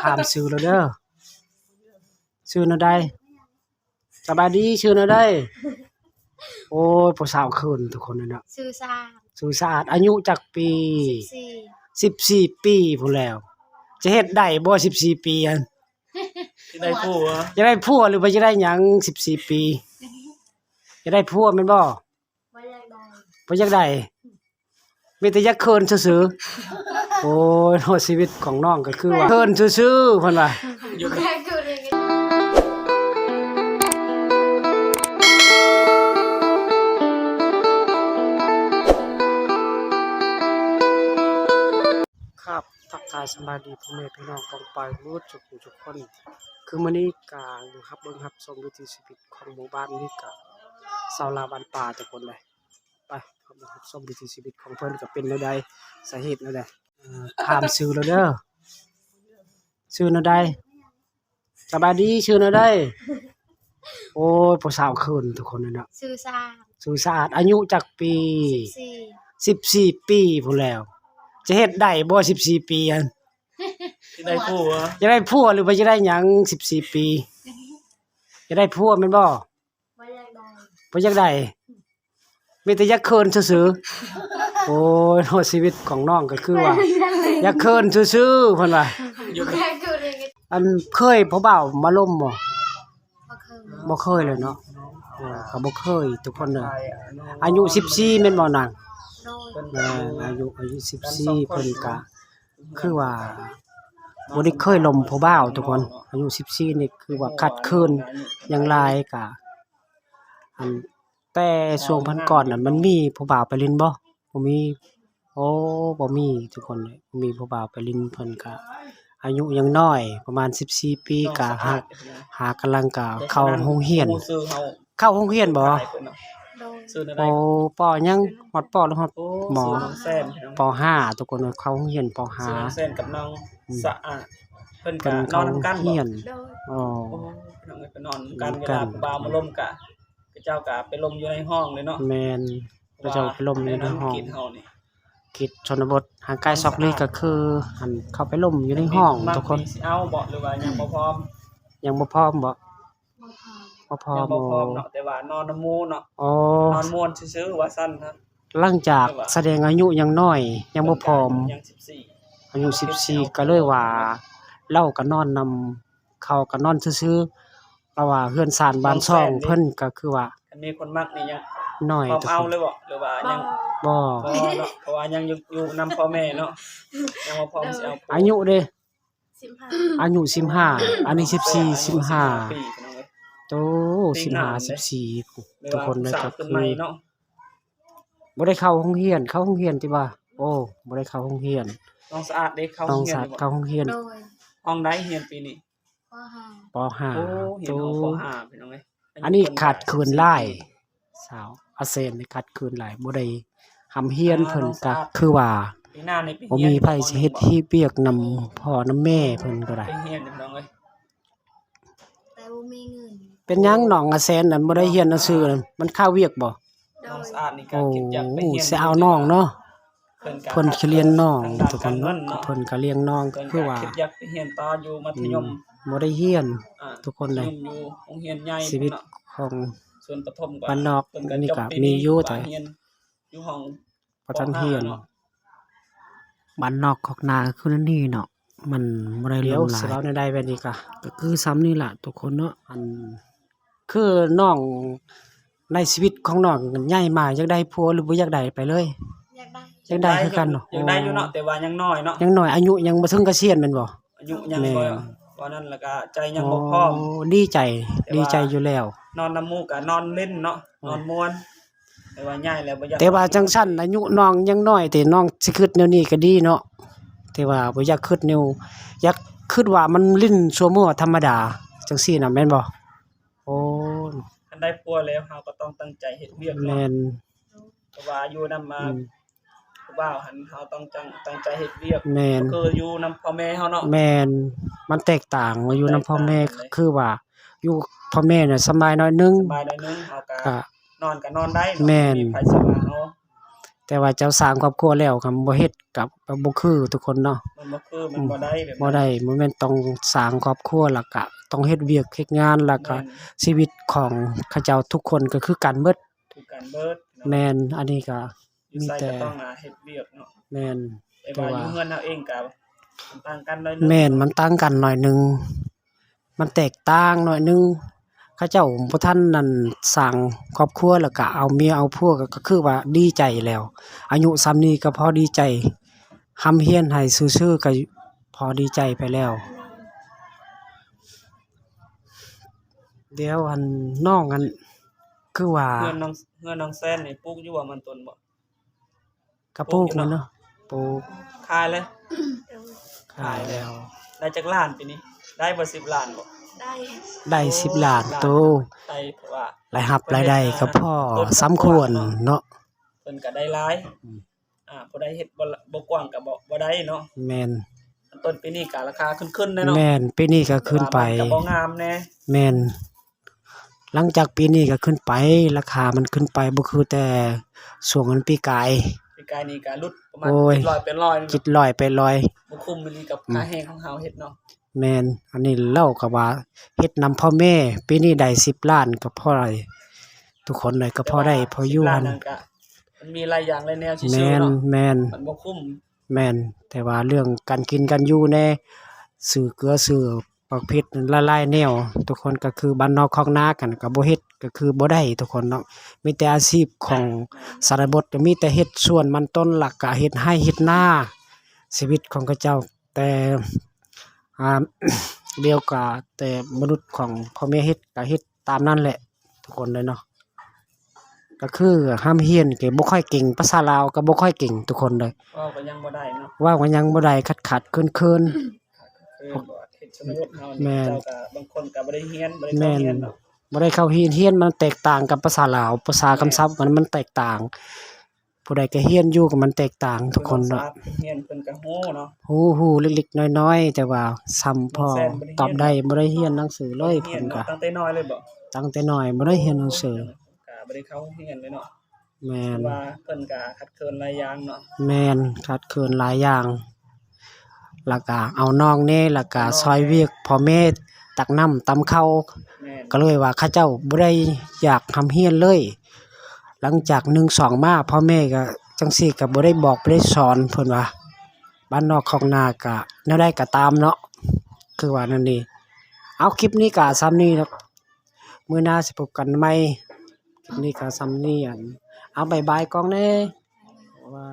ຖາມຊື່ແລ້ວເດີ. ຊື່ແນວໃດ? ສະບາຍດີ ຊື່ແນວໃດ? ໂອ້ຍ ຜູ້ສາວເຂີນທຸກຄົນເນາະ. ຊື່ສະອາດ. ຊື່ສະອາດ ອາຍຸຈັກປີ? ສິບສີ່ ສິບສີ່ປີພຸ້ນແລ້ວ. ຈະເຮັດໄດ້ບໍ່ ສິບສີ່ປີຫັ້ນ? ຈະໄດ້ຜົວ ຈະໄດ້ຜົວ ຫຼືວ່າຈະໄດ້ຫຍັງ ສິບສີ່ປີ? ຈະໄດ້ຜົວແມ່ນບໍ່? ບໍ່ຢາກໄດ້ ບໍ່ຢາກໄດ້ ມີແຕ່ຢາກເຂີນຊື່ໆ. ໂອ້ຍ ເນາະ ຊີວິດຂອງນ້ອງກໍຄືວ່າເຂີນຊື່ໆ ເພິ່ນວ່າ. ຄັບ ທັກທາຍສະບາຍດີພໍ່ແມ່ພີ່ນ້ອງປ້ອງປາຍໝົດທຸກຜູ້ທຸກຄົນ. ຄືມື້ນີ້ກະຢູ່ຮັບເບິ່ງຮັບຊົມວິຖີຊີວິດຂອງໝູ່ບ້ານນີ້ກະຊາວລາວບ້ານປ່າທຸກຄົນເລີຍ. ໄປ ເຮົາມາຮັບຊົມວິຖີຊີວິດຂອງເພິ່ນ ກະເປັນແນວໃດ ສາເຫດແນວໃດ. ເອີ ຖາມຊື່ແລ້ວເດີ. ຊື່ແນວໃດ? ສະບາຍດີ ຊື່ແນວໃດ? ໂອ້ຍ ຜູ້ສາວເຂີນທຸກຄົນເນາະ. ຊື່ສະອາດ. ຊື່ສະອາດ ອາຍຸຈັກປີ? ສິບສີ່ ສິບສີ່ປີພຸ້ນແລ້ວ. ຈະເຮັດໄດ້ບໍ່ ສິບສີ່ປີຫັ້ນ? ຈະໄດ້ຜົວ ຈະໄດ້ຜົວ ຫຼືວ່າຈະໄດ້ຫຍັງ ສິບສີ່ປີ? ຈະໄດ້ຜົວແມ່ນບໍ່? ບໍ່ຢາກໄດ້ ບໍ່ຢາກໄດ້ ມີແຕ່ຢາກເຂີນຊື່ໆ. ໂອ້ຍ ເນາະ ຊີວິດຂອງນ້ອງກໍຄືວ່າຢາກເຂີນຊື່ໆ ເພິ່ນວ່າ. ອັນ ເຄີຍຜູ້ບ່າວມາລົມບໍ່? ບໍ່ເຄີຍ ບໍ່ເຄີຍເລີຍເນາະ. ເອີ ກໍບໍ່ເຄີຍທຸກຄົນເລີຍ. ອາຍຸສິບສີ່ແມ່ນບໍ່ນາງ? ໂດຍ. ແມ່ນ ອາຍຸ ອາຍຸສິບສີ່ ເພິ່ນກະ ຄືວ່າບໍ່ໄດ້ເຄີຍລົມຜູ້ບ່າວທຸກຄົນ. ອາຍຸສິບສີ່ນີ້ຄືວ່າຂາດເຂີນຫຍັງຫຼາຍ ກະ ອັນ ແຕ່ຊ່ວງເພິ່ນກ່ອນນັ້ນ ມັນມີຜູ້ບ່າວໄປຫຼິ້ນບໍ່? ບໍ່ມີ. ໂອ້ ບໍ່ມີທຸກຄົນເລີຍ ບໍ່ມີຜູ້ບ່າວໄປຫຼິ້ນ. ເພິ່ນກະອາຍຸຍັງນ້ອຍ ປະມານສິບສີ່ປີ ກະຫາ ຫາກຳລັງກະເຂົ້າໂຮງຮຽນ. ເຂົ້າໂຮງຮຽນບໍ່? ໂດຍ. ໂອ້ ປໍຫຍັງ? ຮອດປໍ ຫຼືຮອດ ໂອ້ ມ ປໍຫ້າ ທຸກຄົນເອີຍ. ເຂົ້າໂຮງຮຽນປໍຫ້າ ຊື່ນ້ອງແຊນກັບນ້ອງ ອືມ ສະອາດ ເພິ່ນກະ ເພິ່ນເຂົ້າໂຮງຮຽນ. ໂດຍ. ອໍ ໂອ້ ພີ່ນ້ອງເອີຍ ໄປນອນນຳກັນ ນຳກັນ ເວລາຜູ້ບ່າວມາລົມກະ ເຂົາເຈົ້າກະໄປລົມຢູ່ໃນຫ້ອງເລີຍເນາະ. ແມ່ນ ເຂົາເຈົ້າໄປລົມຢູ່ໃນຫ້ອງ. ເຂດເຮົານີ້ ເຂດຊົນນະບົດ ຫ່າງໄກສອກຫຼີກ ກໍຄື ອັນ ເຂົ້າໄປລົມຢູ່ໃນຫ້ອງທຸກຄົນ. ຊິເອົາບໍ່ ຫຼືວ່າຍັງບໍ່ພ້ອມ? ຍັງບໍ່ພ້ອມບໍ່? ບໍ່ພ້ອມ ບໍ່ພ້ອມ ຍັງບໍ່ພ້ອມເນາະ. ອໍ ແຕ່ວ່ານອນນຳໝູ່ເນາະ. ອໍ ນອນມ່ວນຊື່ໆ ວ່າຊັ້ນ. ຫຼັງຈາກສະແດງອາຍຸຍັງນ້ອຍ ຍັງບໍ່ພ້ອມ ຍັງສິບສີ່ ອາຍຸສິບສີ່ ກໍເລີຍວ່າ ເຮົາກໍນອນນຳ ເຂົາກໍນອນຊື່ໆ ເພາະວ່າເຮືອນຊານບ້ານຊ່ອງເພິ່ນກໍຄືວ່າ ຄັນມີຄົນມັກນີ້ຍັງນ້ອຍ ພ້ອມເອົາເລີຍບໍ່ ຫຼືວ່າຍັງ? ບໍ່ ບໍ່ເນາະ ເພາະວ່າຍັງຢູ່ ຢູ່ນຳພໍ່ແມ່ເນາະ ຍັງບໍ່ພ້ອມຊິເອົາ. ອາຍຸເດ? ສິບຫ້າ ອາຍຸສິບຫ້າ ອັນນີ້ສິບສີ່ ສິບຫ້າ ໂຕ ສິບຫ້າ ສິບສີ່ ທຸກຄົນເລີຍ. ກໍຄື ບໍ່ໄດ້ເຂົ້າໂຮງຮຽນ ເຂົ້າໂຮງຮຽນຕິວ່າ? ໂອ້ ບໍ່ໄດ້ເຂົ້າໂຮງຮຽນ. ນ້ອງສະອາດເດ ເຂົ້າໂຮງຮຽນຢູ່ບໍ່? ເຂົ້າໂຮງຮຽນ. ໂດຍ. ຫ້ອງໃດຮຽນປີນີ້? ປໍຫ້າ ປໍຫ້າ. ໂອ້ ຮຽນຫ້ອງ ໂຕ ປໍຫ້າ ພີ່ນ້ອງເອີຍ. ອັນນີ້ຂາດເຂີນຫຼາຍ ສາວອາເຊນນີ້ຂາດເຂີນຫຼາຍ ບໍ່ໄດ້ຮ່ຳຮຽນ. ເພິ່ນກໍຄືວ່າ ປີໜ້ານີ້ໄປຮຽນ ບໍ່ມີໃຜຊິເຮັດວຽກນຳພໍ່ນຳແມ່ເພິ່ນກໍໄດ້ ໄປຮຽນພີ່ນ້ອງເອີຍ ແຕ່ບໍ່ມີເງິນ. ເປັນຫຍັງນ້ອງອາເຊນນັ້ນບໍ່ໄດ້ຮຽນໜັງສືນັ້ນ ມັນຄາວຽກບໍ່? ໂດຍ. ນ້ອງສະອາດນີ້ກໍ ໂອ້ ຄິດຢາກໄປຮຽນ ຊິເອົານ້ອງເນາະ ເພິ່ນກໍ ເພິ່ນຊິລ້ຽງນ້ອງ ທາງດ້ານການເງິນເນາະ ເພິ່ນກໍລ້ຽງນ້ອງ ເພິ່ນກໍຄືວ່າ ຄິດຢາກໄປຮຽນຕໍ່ຢູ່ມັດທະຍົມ ອືມ ບໍ່ໄດ້ຮຽນ ອ່າ ທຸກຄົນເລີຍ. ຢູ່ໂຮງຮຽນໃຫຍ່ ຊີວິດເນາະ ຂອງ ສ່ວນປະຖົມກໍ ບ້ານນອກ ເພິ່ນກໍ ນີ້ກໍມີຢູ່ ແຕ່ຮຽນຢູ່ຫ້ອງ ບໍ່ທັນຮຽນ ປໍຫ້າເນາະ. ບ້ານນອກຄອກນາກໍຄືແນວນີ້ເນາະ ມັນບໍ່ໄດ້ຫຼູຫຼາຍ. ເວົ້າແນວໃດແບບນີ້ກະ ກໍຄືສ່ຳນີ້ລະທຸກຄົນເນາະ. ອັນ ຄືນ້ອງໃນຊີວິດຂອງນ້ອງໃຫຍ່ມາ ຢາກໄດ້ຜົວ ຫຼືບໍ່ຢາກໄດ້ໄປເລີຍ? ຢາກໄດ້ ຢາກໄດ້ຄືກັນເນາະ. ຢາກໄດ້ຢູ່ເນາະ ແຕ່ວ່າຍັງນ້ອຍເນາະ ຍັງນ້ອຍ ອາຍຸຍັງບໍ່ເຖິງກະສຽນແມ່ນບໍ່? ອາຍຸຍັງ ແມ່ນ ບໍ່ ເວົ້ານັ້ນລະກະໃຈຍັງບໍ່ພ້ອມ. ໂອ້ ດີໃຈ ແຕ່ວ່າ ດີໃຈຢູ່ແລ້ວ ນອນນຳໝູ່ກະນອນຫຼິ້ນເນາະ ໂອ້ ນອນມ່ວນ. ແຕ່ວ່າໃຫຍ່ແລ້ວບໍ່ຢາກ ແຕ່ວ່າຈັ່ງຊັ້ນ ອາຍຸນ້ອງຍັງນ້ອຍ ແຕ່ນ້ອງຊິຄິດແນວນີ້ກໍດີເນາະ ແຕ່ວ່າບໍ່ຢາກຄິດແນວ ຢາກຄິດວ່າມັນຫຼິ້ນຊົ່ວໂມງທຳມະດາ ຈັ່ງຊີ້ນະ ແມ່ນບໍ່? ໂອ້ ຄັນໄດ້ຜົວແລ້ວ ເຮົາກໍຕ້ອງຕັ້ງໃຈເຮັດວຽກເນາະ. ແມ່ນ ເພາະວ່າຢູ່ນຳມາ ອືມ ຜູ້ບ່າວຫັ້ນ ເຮົາຕ້ອງຕັ້ງ ຕັ້ງໃຈເຮັດວຽກ. ແມ່ນ ກໍຄືຢູ່ນຳພໍ່ແມ່ເຮົາເນາະ. ແມ່ນ ມັນແຕກຕ່າງວ່າຢູ່ນຳພໍ່ແມ່ ແຕກຕ່າງກັນເລີຍ ຄືວ່າຢູ່ພໍ່ແມ່ນະສະບາຍໜ້ອຍໜຶ່ງ ສະບາຍໜ້ອຍໜຶ່ງ ເຮົາກະ ກະ ນອນກະນອນໄດ້ເນາະ. ແມ່ນ ບໍ່ມີໃຜຊິວ່າເຮົາ ແຕ່ວ່າເຈົ້າສ້າງຄອບຄົວແລ້ວ ຄັນບໍ່ເຮັດກໍ ກໍບໍ່ຄືທຸກຄົນເນາະ. ມັນບໍ່ຄື ມັນບໍ່ໄດ້ແບບນັ້ນ ບໍ່ໄດ້. ບໍ່ແມ່ນຕ້ອງສ້າງຄອບຄົວ ແລ້ວກະຕ້ອງເຮັດວຽກເຮັດງານ ແລ້ວກະ ແມ່ນ ຊີວິດຂອງເຂົາເຈົ້າທຸກຄົນກໍຄືກັນເບິດ ຄືກັນເບິດເນາະ. ແມ່ນ ອັນນີ້ກໍ ຢູ່ ມີ ໃສ ແຕ່ ກໍຕ້ອງ ອ່າ ເຮັດວຽກເນາະ. ແມ່ນ ແຕ່ວ່າ ແຕ່ວ່າຢູ່ເຮືອນເຮົາເອງກໍມັນຕ່າງກັນໜ້ອຍໜຶ່ງ. ແມ່ນ ມັນຕ່າງກັນໜ້ອຍໜຶ່ງ ມັນແຕກຕ່າງໜ້ອຍໜຶ່ງ. ເຂົາເຈົ້າບໍ່ທັນນັ້ນ ສ້າງຄອບຄົວ ແລ້ວກະເອົາເມຍເອົາຜົວ ກໍ ກໍຄືວ່າດີໃຈແລ້ວ. ອາຍຸສ່ຳນີ້ກໍພໍດີໃຈ, ຮ່ຳຮຽນໃຫ້ຊື່ໆ ກໍພໍດີໃຈໄປແລ້ວ. ດຽວ ອັນ ນ້ອງ ອັນ ຄືວ່າ ເຮືອນນ້ອງ ເຮືອນນ້ອງແຊນນີ້ປູກຢູ່ບໍ່ມັນຕົ້ນບໍ່? ກະປູກ ປູກຢູ່ເນາະ ແມ່ນເນາະ ປູກ. ຂາຍເລີຍ? ຂາຍແລ້ວ. ໄດ້ຈັກລ້ານປີນີ້? ໄດ້ບໍ່ສິບລ້ານບໍ່? ໄດ້ ໄດ້ສິບລ້ານ. ໂອ້ ສິບລ້ານ ໂຕ ໄດ້ ເພາະວ່າລາຍຮັບລາຍໄດ້ກໍພໍ ເພິ່ນເຮັດ ອ່າ ສົມຄວນເນາະ ເນາະ ເພິ່ນກໍໄດ້ຫຼາຍ. ອືມ ອ່າ ຜູ້ໃດເຮັດບໍ່ ບໍ່ກວ້າງກໍບໍ່ ບໍ່ໄດ້ເນາະ. ແມ່ນ ຕົ້ນປີນີ້ກໍລາຄາຂຶ້ນໆແນ່ເນາະ. ແມ່ນ ປີນີ້ກໍຂຶ້ນໄປ ແຕ່ວ່າມັນກໍບໍ່ງາມແນ່. ແມ່ນ ຫຼັງຈາກປີນີ້ກໍຂຶ້ນໄປ ລາຄາມັນຂຶ້ນໄປ ບໍ່ຄືແຕ່ຊ່ວງອັນປີກາຍ. ປີກາຍນີ້ກໍຫຼຸດປະມານ ໂອ້ຍ ເຈັດຮ້ອຍ ແປດຮ້ອຍ ເຈັດຮ້ອຍ ແປດຮ້ອຍ ບໍ່ຄຸ້ມອີ່ຫຼີກັບ ອືມ ຄ່າແຮງຂອງເຮົາເຮັດເນາະ. ແມ່ນ ອັນນີ້ເຮົາກໍວ່າເຮັດນຳພໍ່ແມ່ ປີນີ້ໄດ້ສິບລ້ານກໍພໍໄດ້ ທຸກຄົນເລີຍ ກໍພໍໄດ້ ແຕ່ວ່າ ພໍຢູ່ ສິບລ້ານນັ້ນກໍ ມັນມີຫຼາຍຢ່າງຫຼາຍແນວຊື່ໆເນາະ. ແມ່ນ ແມ່ນ ມັນບໍ່ຄຸ້ມ. ແມ່ນ ແຕ່ວ່າເລື່ອງການກິນການຢູ່ແດ່ ຊື້ເກືອຊື້ ປະເພດຫຼາຍໆແນວ ທຸກຄົນກໍຄືບ້ານນອກຄອກນາກັນກໍບໍ່ເຮັດ ກໍຄືບໍ່ໄດ້ທຸກຄົນເນາະ. ມີແຕ່ອາຊີບຂອງ ອ່າ ຊະນະບົດ ກໍມີແຕ່ເຮັດສວນມັນຕົ້ນ ແລ້ວກໍເຮັດໄຮ່ເຮັດນາ ຊີວິດຂອງເຂົາເຈົ້າ. ແຕ່ ອ່າ ດຽວກໍແຕ່ມະນຸດຂອງພໍ່ແມ່ເຮັດ ກໍເຮັດຕາມນັ້ນແຫຼະ ທຸກຄົນເລີຍເນາະ. ກໍຄືຮ່ຳຮຽນກໍບໍ່ຄ່ອຍເກັ່ງ ພາສາລາວກໍບໍ່ຄ່ອຍເກັ່ງທຸກຄົນເລີຍ. ເວົ້າກໍຍັງບໍ່ໄດ້ເນາະ ເວົ້າກໍຍັງບໍ່ໄດ້ ຂາດໆເຂີນໆ. ຄືເຂດຊົນນະບົດເຮົານີ້ ແມ່ນ ເຂົາເຈົ້າກໍບາງຄົນກໍບໍ່ໄດ້ຮຽນ ບໍ່ໄດ້ເຂົ້າຮຽນເນາະ. ບໍ່ໄດ້ເຂົ້າຮຽນ ຮຽນມັນແຕກຕ່າງກັບພາສາລາວ ພາສາ ແມ່ນ ຄຳສັບມັນ ມັນແຕກຕ່າງ. ຜູ້ໃດກໍຮຽນຢູ່ ກໍມັນແຕກຕ່າງທຸກຄົນເນາະ. ຮຽນເພິ່ນກໍຮູ້ເນາະ ຮູ້ ຮູ້ເລັກໆນ້ອຍໆ ແຕ່ວ່າສ່ຳພໍຕອບໄດ້ ບໍ່ໄດ້ຮຽນໜັງສືເລີຍ. ເພິ່ນກໍ ຕັ້ງແຕ່ນ້ອຍເລີຍບໍ? ຕັ້ງແຕ່ນ້ອຍບໍ່ໄດ້ຮຽນໜັງສື ກໍບໍ່ໄດ້ເຂົ້າໂຮງຮຽນເລີຍເນາະ. ແມ່ນ ວ່າເພິ່ນກໍຂາດເຂີນຫຼາຍຢ່າງເນາະ. ແມ່ນ ຂາດເຂີນຫຼາຍຢ່າງ ແລ້ວກໍເອົານ້ອງແດ່ ແລ້ວກໍ ເອົານ້ອງ ຊ່ອຍວຽກພໍ່ແມ່ ແດ່ ຕັກນ້ຳຕຳເຂົ້າ. ແມ່ນ ກໍເລີຍວ່າເຂົາເຈົ້າບໍ່ໄດ້ຢາກຮ່ຳຮຽນເລີຍ. ຫຼັງຈາກໜຶ່ງສອງມາ ພໍ່ແມ່ກໍຈັ່ງຊີ້ ກໍບໍ່ໄດ້ບອກບໍ່ໄດ້ສອນ ເພິ່ນວ່າ ບ້ານນອກຄອກນາ ກໍແນວໃດກໍຕາມເນາະ ຄືວ່ານັ້ນນີ້. ເອົາ ຄລິບນີ້ກໍສ່ຳນີ້ເນາະ ມື້ໜ້າຊິພົບກັນໃໝ່. ຄລິບນີ້ກໍສ່ຳນີ້ ອັນ ເອົາ ບາຍບາຍກ້ອງແດ່ ວ່າ